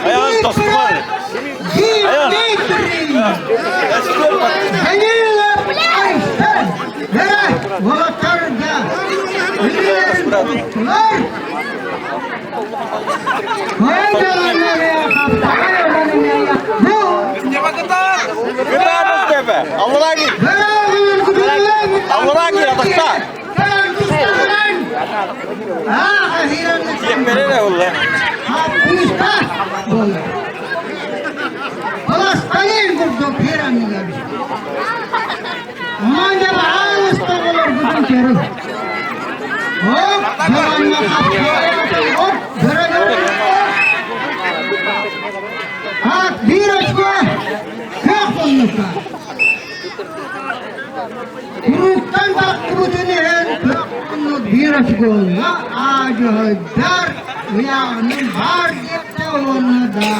Ayağın tostu var. Ayağın. Кытаанах тэбэ. Аллараа киир. Аллараа киир атахта. Сиэппэрэ эрэ ылла. Куруктан тахсыбытын иһин биир оскуола аадьыһыйдар ыйааҕынан баар диэхтэ уонна да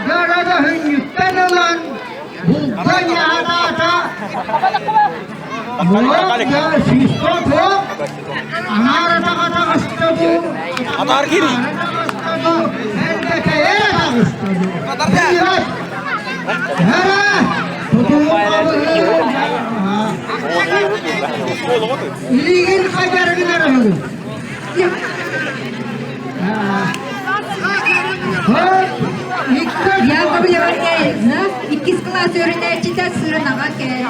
Гарада хүннүттэн ылан булга ньаһанаата Илиигин хайдарыгын эрэ Иккис кылаас үөрэнээччитэ сырынаҕа кэл.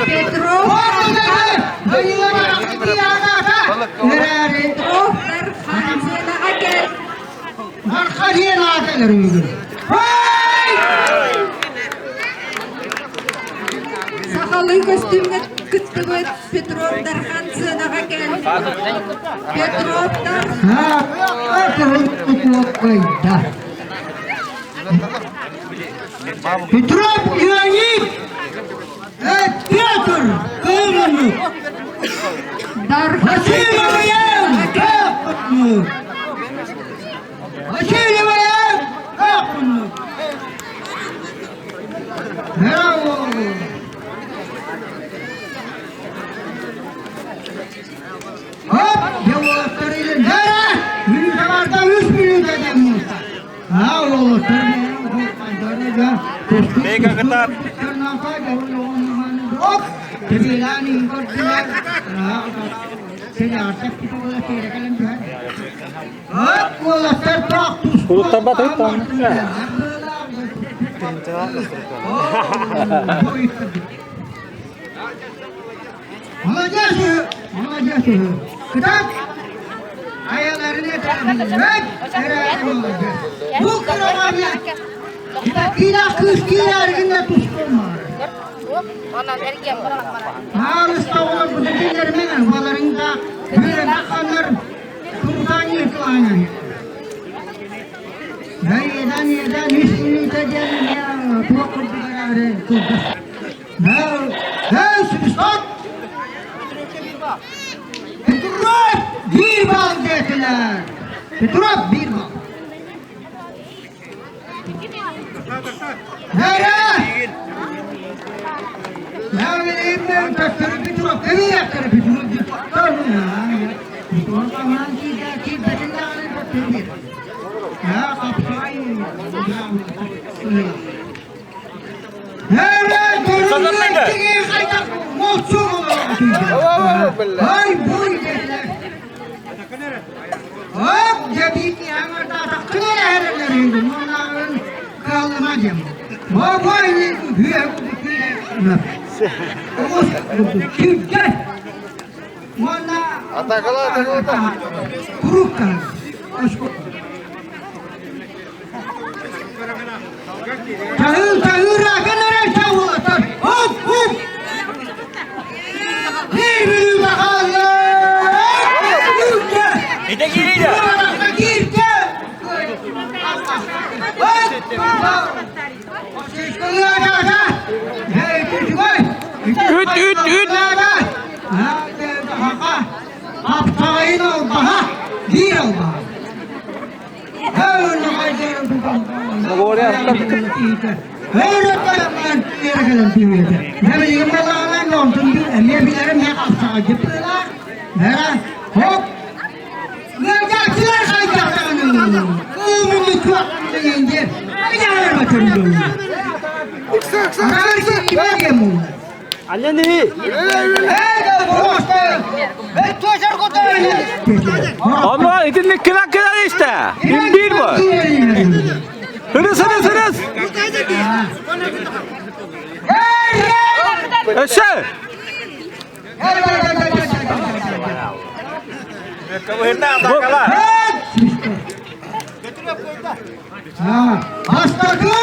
Петров Сахалыы көстүүмҥэ кыттыбыт Петров Дархан сыанаҕа кэл. Петров Дархан. Петров Леонид! Петр Кылманов! Дархан Васильева Ян! Браво! Хоп! Уолаттар Мүнүүтэ үс мүнүүтэ дэммиттэр. Аа уолаттар Мега кытаат. Кулуттарбат Молодец! Молодец! Кытаат! Бу кыраҕа кыыс киирэргинэ тустума. Аарыста олор бутутилермен баларында хүрен туртан yıkılan. Yerden yerden üstünü de ya tuğ kurdular. Hey, Sübüstan! Petrov bir bal dediler. Petrov bir bal. Nereye? Ya vereyim ben taktırı Petrov. Evi yaktırı Petrov. Petrov aman ki ki betin de alın taktırı bir. Ya kapsayın. Ай буй диэтилэр. Оп, дьэ биир киһи аҥардаатаххына эрэ эрэллэр үһү, муҥнааҕын кыаллыма диэн. Бой үһүө Оҕус күүрдэ уонна Атакала, атакала. куруук Чаһыы, чаһыыраакын эрэ чаһылатар. Оп, оп! Биир бүлүүгэ хаалла! Күүрдэ! Ите киирийдэ. Киирдэ! Үт, үт, үт! Хаптаҕайын албаһа, биир албаһа. Ama итинник кылак кылар işte. Bir bu. Hırız hırız hırız. Өссө. Бастакы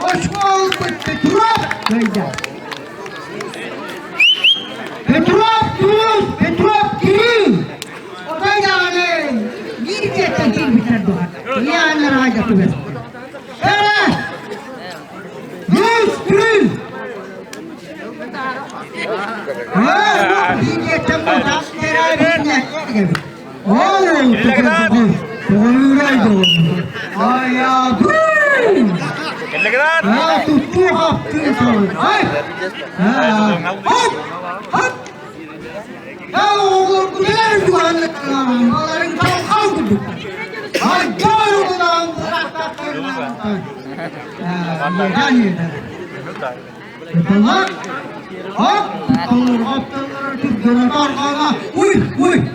очко ылбыт Петров кыайда. Петров Туус, Петров Кирилл. Отой даҕаны биир дьиэттэн киирбиттэр дуһата. Ийэ араайда түбэстэ. Эрэ! Туус, Кирилл! Аа, биир дьиэттэн буолтах Уй, уй!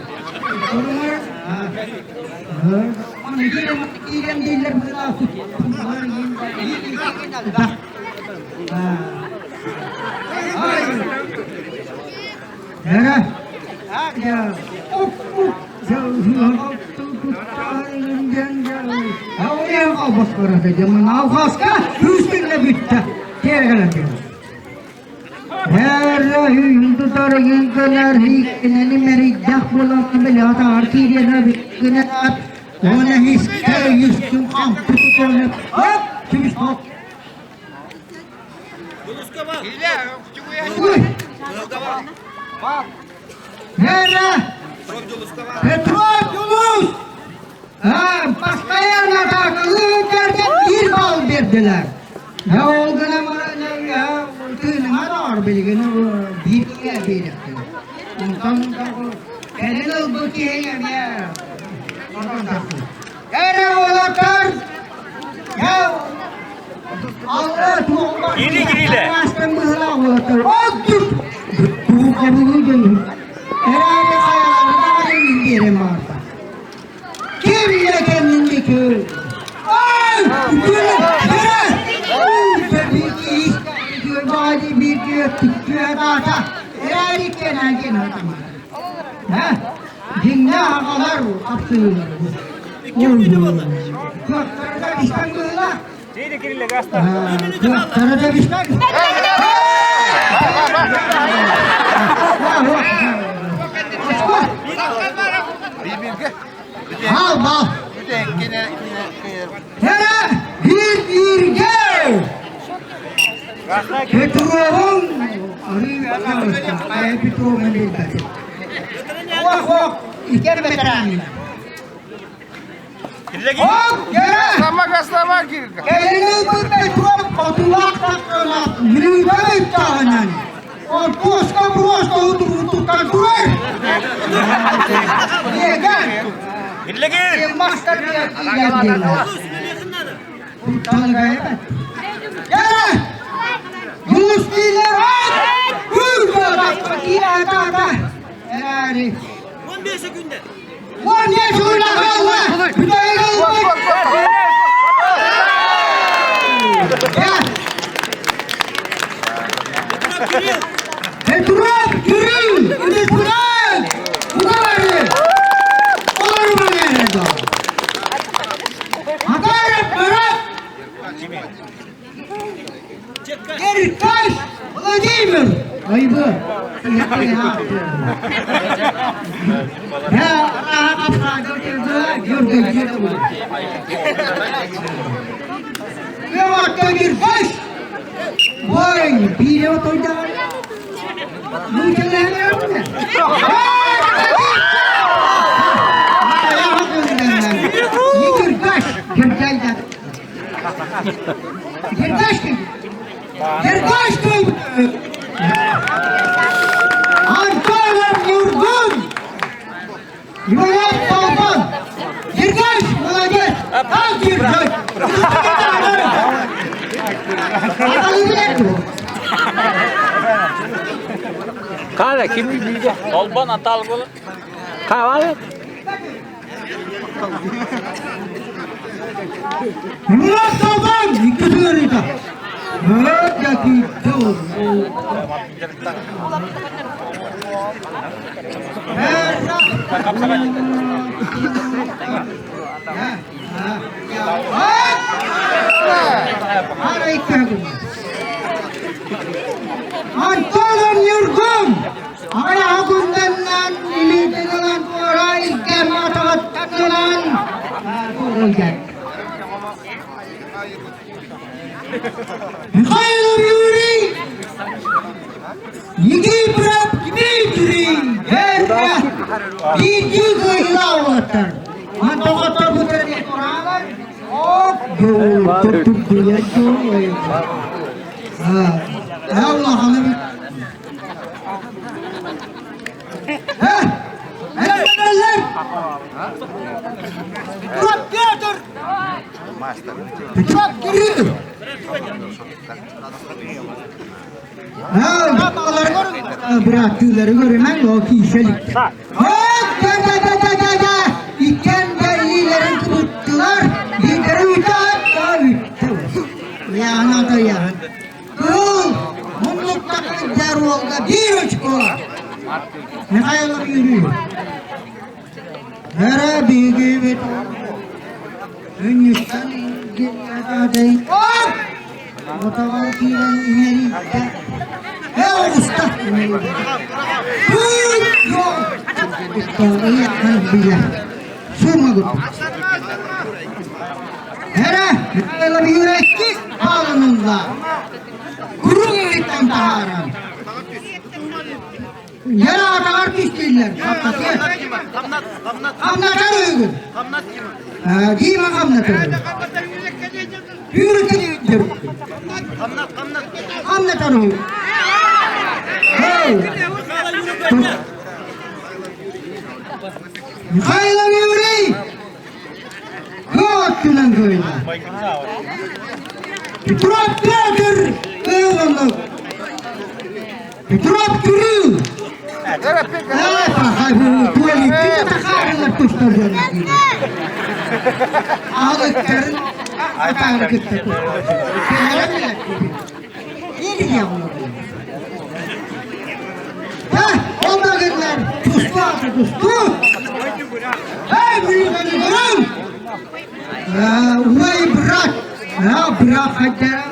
Петров Юлус! Постоянно так, bir bal verdiler. Ya olguna ya тыыныңар билигин бииргэ биэрэхтэр. Онтон кэлин ылбыт киһи эмиэ Эрэ уолаттар я алла туох Кири кирилэ. быһылаах уолаттар. Оттук! Туукабылы дьон. Эрээри хайаларына биэрем баарда. Ким да кэннинди көр. Ай! Кири кирилэ гаста. Al bal. Here bir birge. Petrov'un Petrov'un bilmedi. Oh oh. İlker veteranı. Кирилэ кир. Hop yere. Elini bu Petrov otulak takına yürüme tahanan. O koska brosta utur kurar. Yeter. Кирилэ кир. Master Yere! Yunus değiller! Эрээри 15 секунда хаалла! Бүтэһик ылбыт! Петров Кирилл Илисбран! Угары! Олору барыарыга! Макаров Марат! Эркаш Владимир! Айбы! Ой, биире отойдаҕар. Антонов Ньургун! Иванов Балбан! Ергаш, молодец! Как держать? Kara kim bildi? Албан атал болот. Kara. Мурат Балбан! Икки сыарыта. Антонов Ньургун! Аҕыйах күннэннэн илиитин туора илгэн атаҕыттан ылан Михайлов Юрий! Никифоров Дмитрий! Эрэ! Биирдии кыайыылаах Антоҕотторбутар Петр! Петров Кирилл! Бырааттыылары көрүмэҥ, ол киирсэ иликтэр. Да-да-да-да-да! Иккиэн да илиилэрин кыбыттылар, биирдэрэ үтэ да үттэ. Яна да яна. Кыл муннукта кылдьар уолга биир очко. Михайлов Юрий. Эрэ биһигибит Үннүттэн Отоҕо киирэн иҥэрийтэ Ээ оҕуста билэр Суумагыт Эрэ Михайлов Юрий хаалынылла Куруҥ иһиттэн таһааран Яра атаҕар түстүүллэр. Хамнатар үһүгүн. Дима хамнатар. Үүрүтүн Хамнатар үһү. Михайлов Юрий! Көттүнэн кыайда. Петров Петр Иванов Петров Кирилл! Ой, брат! Брат, хотя...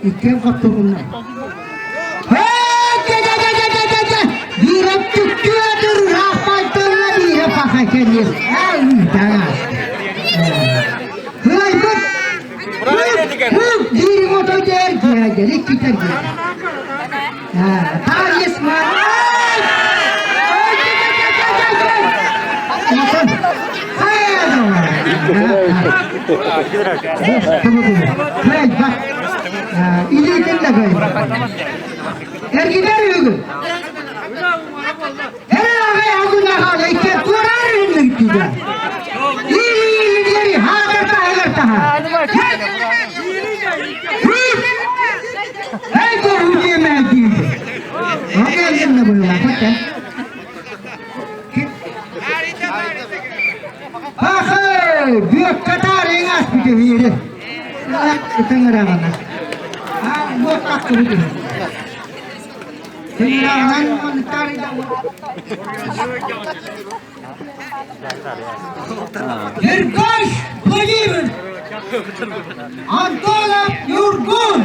Иккиэн хотторунна. Эргитэр үгүн. Еркаш Владимир! Антонов Юргун!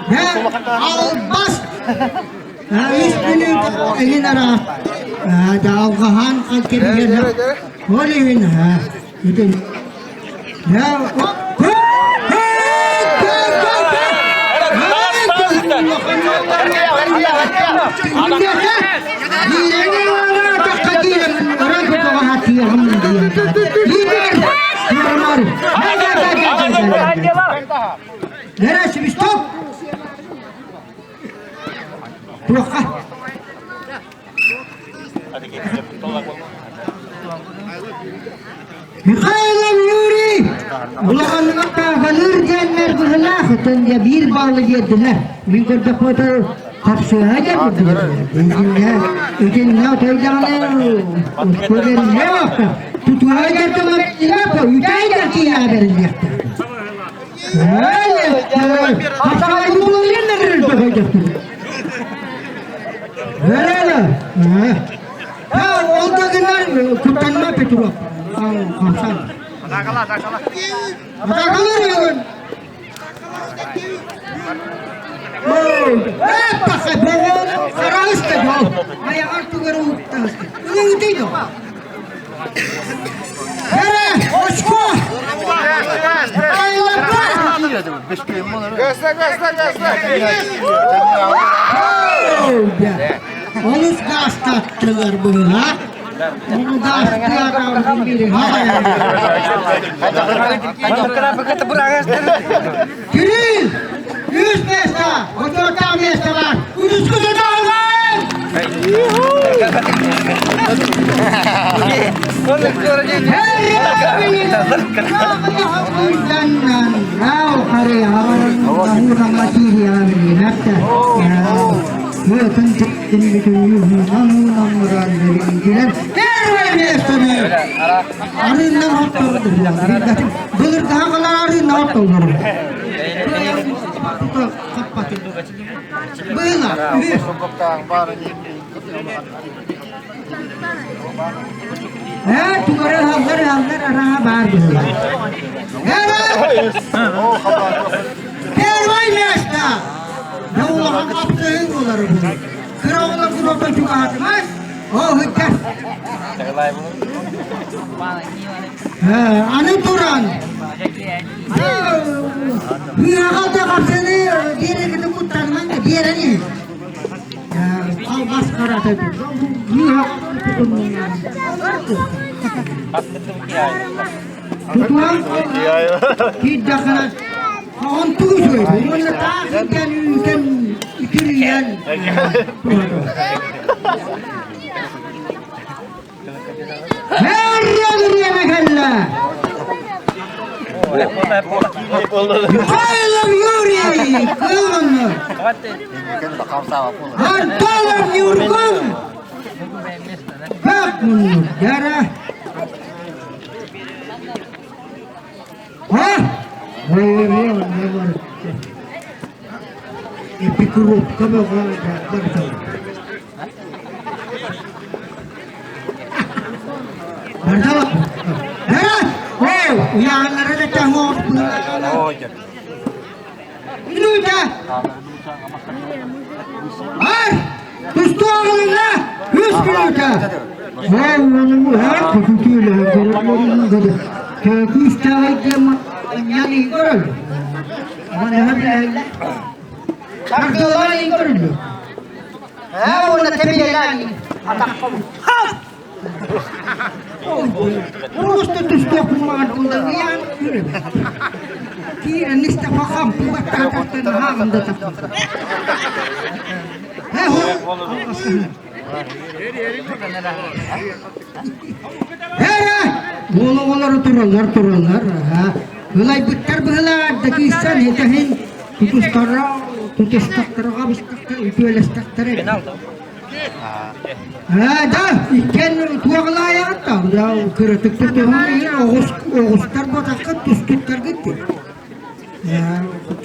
Албас үс мүнүүтэ эҥин араас алҕаһаан кэбиһэр ол иһин итин Neresi stop! Туохха? Михайлов Юрий улаханнык таахалыыр диэннэр быһылаах отон дьэ биир баллы биэрдилэр. Мин көрдөхпүтэ хапсыһа дьэ курдук. Итиннэ итиннэ отойдаҕына ускувериллэ бапта. Тутуһа дьэрдэмэ үтэй да бэриллиэхтэ. Ол да гынар куттанма Петров. Хамсан. Атакалар өгөн. Эппаха боҕон хараҕыста дьол. Айаҕар тугары уттаҕыста. Ылыҥытый до. Эрэ, очко! Олус гаастаттылар быһа. Onu гаастыа biri. Кирилл! Үс место! Отуоттаах место бар! Үсүскү туталлар! Ээ, тугары ыһаллар ыһаллар араҥа баар быһыылаах. Первое место! Да улахан хапсыһыы буолар бу. Кыра оҕолор куруоптан чугаһатымас. Оо, ыттар. Аны туран, Быраҕал да хапсыны биэрэргитин куттанымаҥ да биэрэн иһин. Албас харата Тутуан киирдэххинэ онтук үчүгэй уонна таах илдьэн үүтэн үтүрүйэн Эрре бириэмэ кэллэ! Михайлов Юрий Кылманов! Антонов Ньургун! Бак муннук дара! А? Эпикрупка бөҕө Уонна тэбиэлээн атаххым Просто түстүөхпүн баҕардым да ыйаан киирэн истэхэ хампы баттаатахтан хаамда Эрэ уол оҕолору тураллар тураллар ылайбыттар быһылаар да кыыссан этэһин тутустара. Тутустахтара, хабыстахтара, үтүөлэстэхтэрэ. Аа, да, иккиэн туоҕалаайаҕыт да, кыратык тутуһун иһин оҕус оҕустар ботаххыт түспүттэргит дии.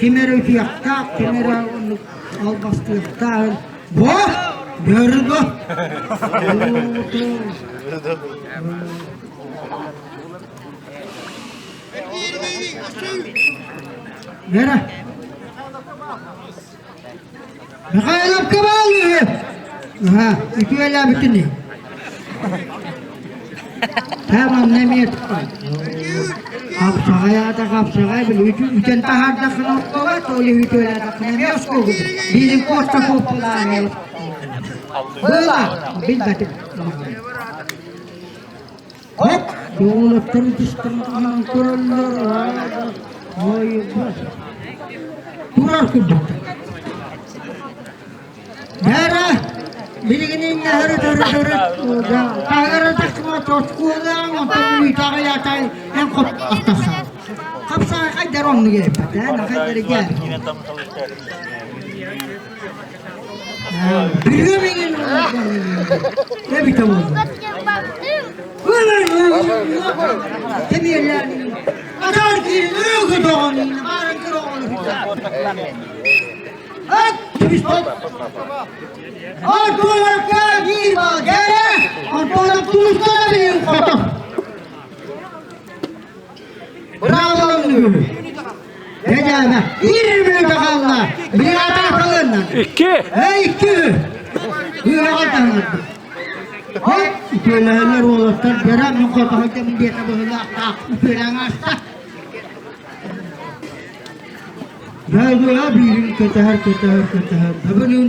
Ким эрэ утуйахтаах, ким эрэ оннук албастыахтаах. Бо! Бөргө! Вера! Михайловка баал үһү! Аха, үтүөлээбитини. Тамам эмиэ хапсаҕай аата хапсаҕай били үтэн таһаардаххына оскуола, то ли үтүөлээтэххинэ эмиэ оскуола. Биирин куоста куоппулаан Была, билбэтим. Хоп, уолаттар ытыстарын көрөллөр. Ой, турар курдуктар. Бара, билигин иннэһэр ытары таһыгар тахсыма тоскуолаан, онтон үтаҕы ятай эн хоп аттахса. Хапсаҕай хайдар оннук эппэт, ээ, хайдар дьэ. Бүрүөмэҥин эбитэ буолла. Атар киирин көтөҕөн, баарын кыра оҕону Антоновка биир баал Антонов тууста да биир хотох. Браво! Дедяна, биир мүнүүтэ хаалла. Бригада халынна. Икки. Эй, икки. Үөҕэ таһыннарда. Хоп, үтүөлэһэллэр уолаттар дьара мин хотоһойдом диэтэ быһыылаах үтүөлээн ааста. Дайдыга биирин кэтэһэр, кэтэһэр, кэтэһэр. Бүгүн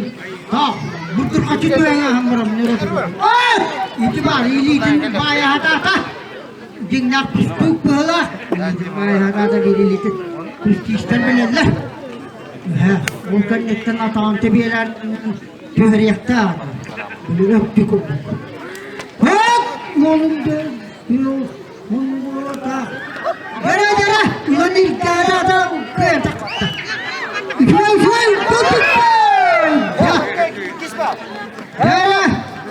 таах, бурдурҕаччы түһэн аһан баран Ити баар илиитин баайаһатаата. Дьиҥнээх тустуук быһыылаах. Баайаһатаата биир илиитин тустиистэр билэллэр. Ол кэнниттэн атаҕын тэбиэлээн түһэриэхтээх. Били өттү курдук. Хоп! Уолум Дара-дара, Иван Ильдада Дара,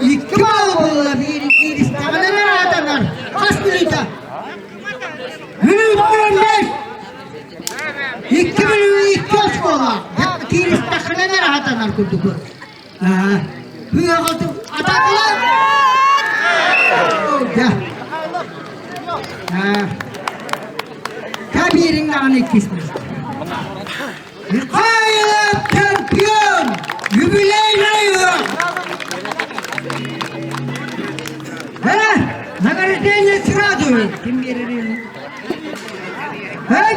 икки бал буолла биир кииристэҕинэ аатанар. Хас мүнүүтэ? Мүнүүтэ 15. Икки мүнүүтэ икки оскуола. Кииристэххинэ аатанар курдук. Атакалар! Кабирин даҕаны иккис Михайлов чемпион! Юбилейный Э, награждение сразу! Ким берер? Эй,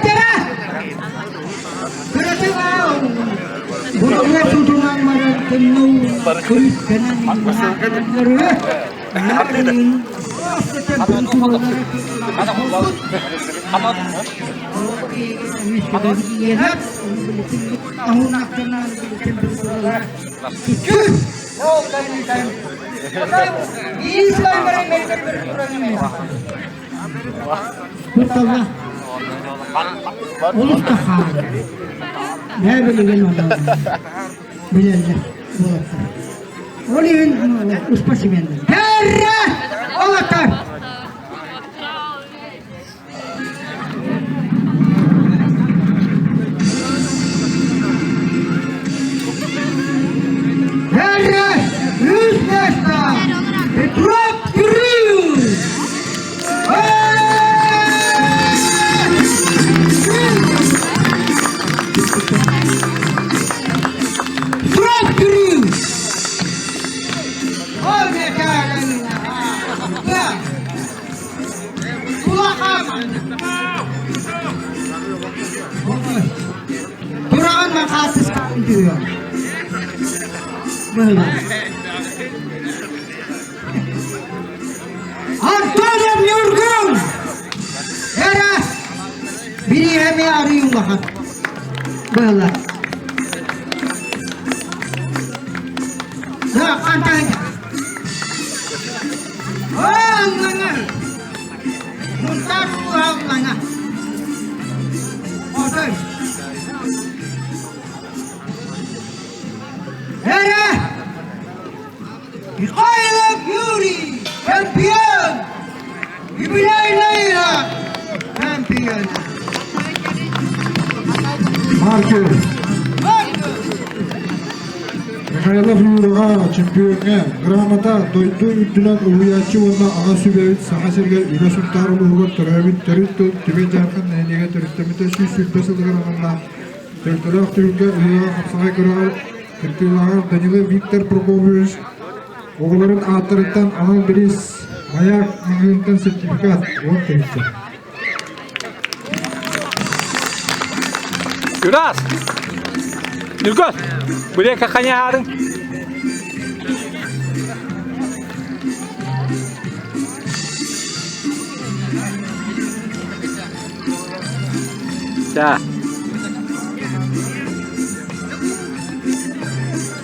Кутталлаах. Олус да хаалар. Бээ билигин онон билэллэр уолаттар. Ол иһин спортсменнар. Дэрре! Уолаттар! Дэрре! Үс место! Петров Кирилл! Петров Кирилл! Тураҕын man хаартыскаҕын түһүө. Быһылаан. Антонов Ньургун! Эрэ! Бириэмэ арый улахан. Быһылаан. Да, хантан Аллаҥа! Мунтаар улууһа Аллаҥа. Отой. Михайлов Юрий, чемпион! Юбилейный чемпион! Маркер. Михайлов Юраҕа чемпиоҥҥа грамота дойду үрдүнэн уһуйааччы уонна аҕа сүбэбит Саха сиригэр Үлэ Сунтаар улууһугар төрөөбүт төрүт тыл Түбэ Дьаархан нэһилиэгэ төрүттэммитэ 120 сылыгар аналлаах Төлкөлөөх түһүлгэ ыһыаҕа хапсаҕай күрэҕэр кыттыылааҕар Данилов Виктор Прокопьевич оҕолорун ааттарыттан анал бириис Маяк маҕаһыынтан сертификат 10 тыһыынча. Юрас! Ньургун! Бурека хайаарын? Да.